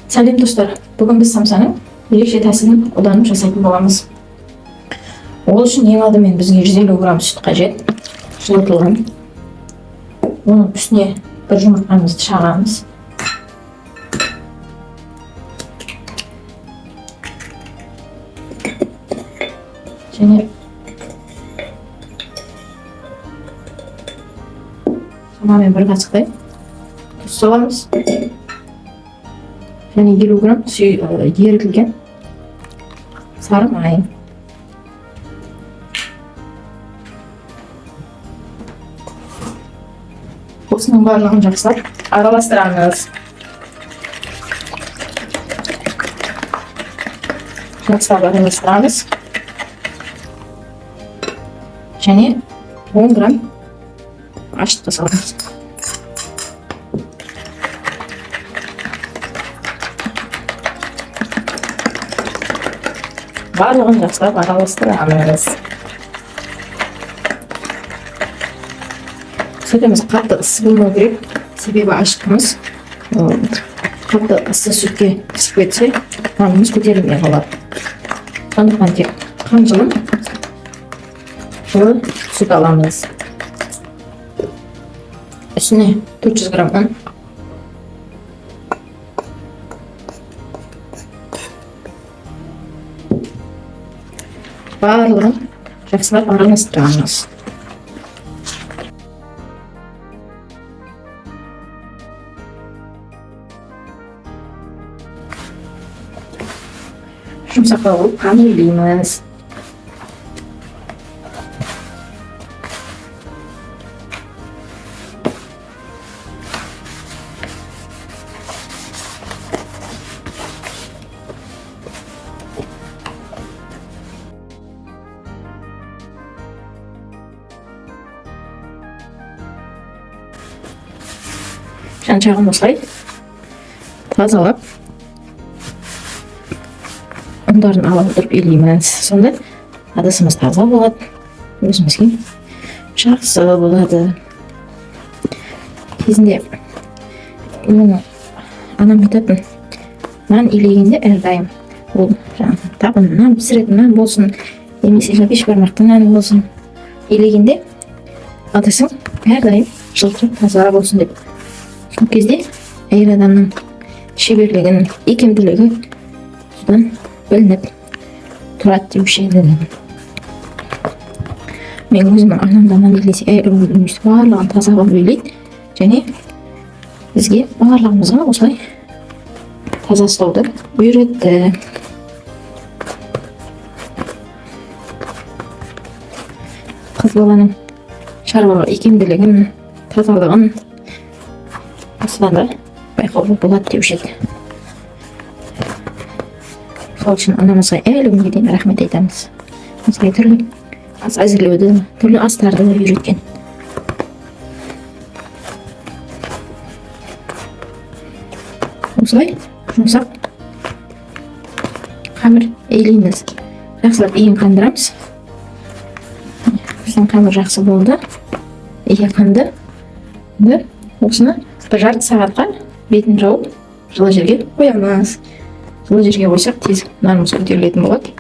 Сәлем, достар! Бүгін біз самсаның ерекше тәсілін қолданып жасайтын боламыз. Ол үшін ең алдымен бізге 150 грамм сүт қажет, жылытылған. Оның үстіне бір жұмыртқамызды шағамыз. Және шамамен бір қасықтай тұз саламыз. Және 50 грамм ерітілген сары май. Осының барлығын жақсылап араластырамыз. Жақсылап араластырамыз. Және 10 грамм ашытқы саламыз. Барлығын жақсылап араластырамыз. Сүтіміз қатты ыссы болмау керек, себебі ашытқымыз қатты ыссы сүтке пісіп кетсе, нанымыз көтерілмей қалады. Сондықтан тек қанжылым жылы сүт аламыз. Үстіне 400 грамм ұн. Барлығын жақсылап араластырамыз. Жұмсақтау қылып қамыр илейміз. Жан жағын осылай тазалап, ұндарын ала отырып илейміз. Сонда ыдысымыз таза болады, өзімізге жақсы болады. Кезінде менің анам айтатын, нан илегенде әрдайым ол жаңағы табын нан пісіретін нан болсын, немесе бешбармақты нан болсын, илегенде ыдысың әрдайым жылтырап таза болсын деп. Сол кезде әйел адамның шеберлігін, икемділігі содан білініп тұрады деуші еді. Мен өзімнің анам да нан илесе, әлі күнге барлығын таза қылып илейді және бізге барлығымызға осылай таза ұстауды үйретті. Қыз баланың шаруаға икемділігін, тазалығын осыдан да байқауға болады деуші еді. Сол үшін анамызға әлі күнге дейін рахмет айтамыз. Осылай түрлі ас әзірлеуді, түрлі астарды үйреткен. Осылай жұмсақ қамыр илейміз. Жақсылап иін қандырамыз. Біздің қамыр жақсы болды. Иі қанды. Енді осыны бір жарты сағатқа бетін жауып жылы жерге қоямыз. Жылы жерге қойсақ тез нанымыз көтерілетін болады.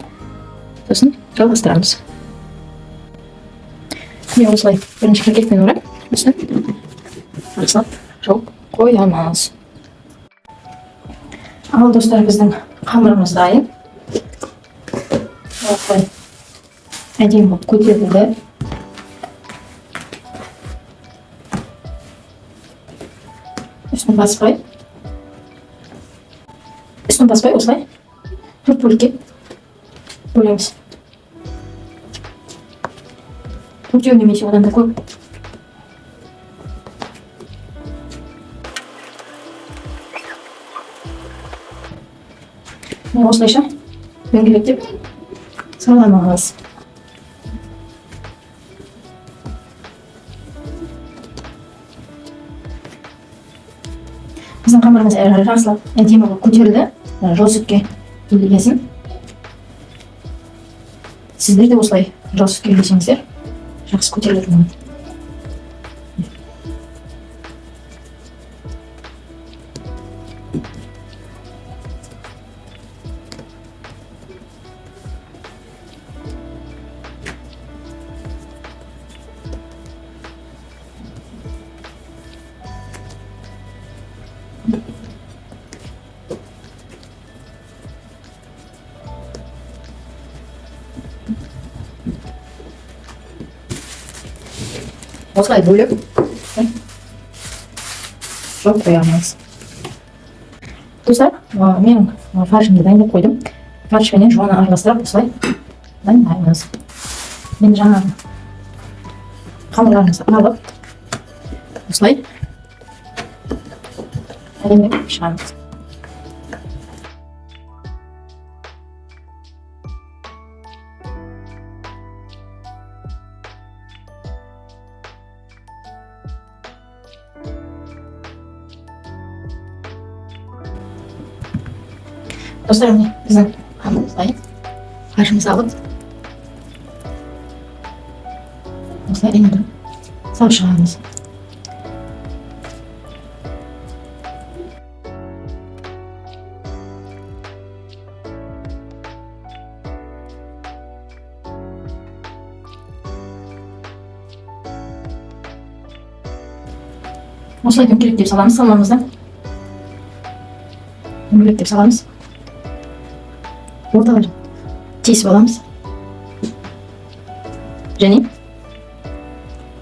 Сосын жалғастырамыз. Міне осылай бірінші пакетпен орап, үстін жақсылап жауып қоямыз. Ал достар, біздің қамырымыз дайын. Осылай әдемі болып көтерілді. Үстін баспай, үстін баспай осылай төрт бөлікке бөлеміз. Төртеу немесе одан да көп. Міне осылайша дөңгелектеп саламыз. Біздің қамырымыз әрі қарай жақсылап әдемі болып көтерілді. Жылы сүтке илегесін. Сіздер де осылай жылы сүтке илесеңіздер жақсы көтерілетін болады. Осылай бөліп жауып қоямыз. Достар, менің фаршымды дайындап қойдым. Фарш пенен жуаны араластырып осылай дайындаймыз. Енді жаңағы қамырларымызды алып осылай әдемілеп шығамыз. Достар, міне біздің қамырымыз дайын. Фаршымызды алып осылай айналдырып салып шығамыз. Осылай дөңгелектеп саламыз салмамызды. Дөңгелектеп саламыз. Орталарын тесіп аламыз. Және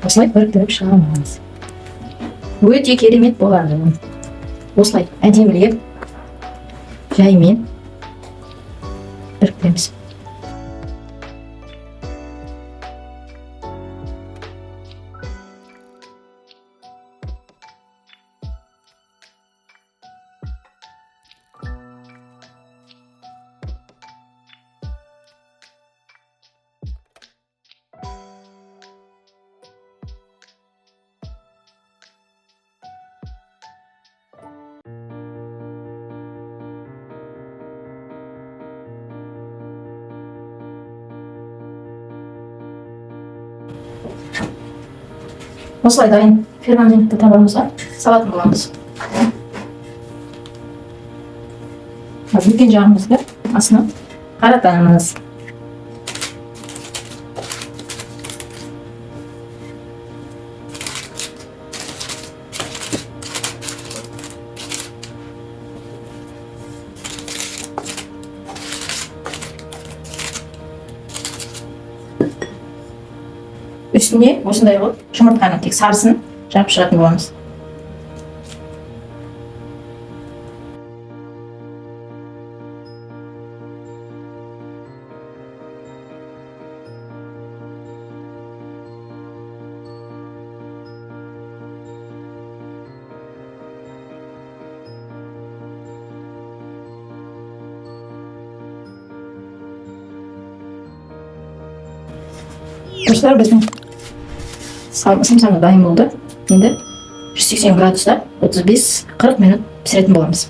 осылай біріктіріп шығамыз. Өте керемет болады. Осылай әдемілеп жаймен біріктіреміз. Осылай дайын пергаментті табамызға салатын боламыз. Үлкен жағымызды астына қаратамыз. Үстіне осындай қылып жұмыртқаның тек сарысын жағып шығатын боламыз. Достар, біздің самсамыз дайын болды. Енді 180 градуста 35-40 минут пісіретін боламыз.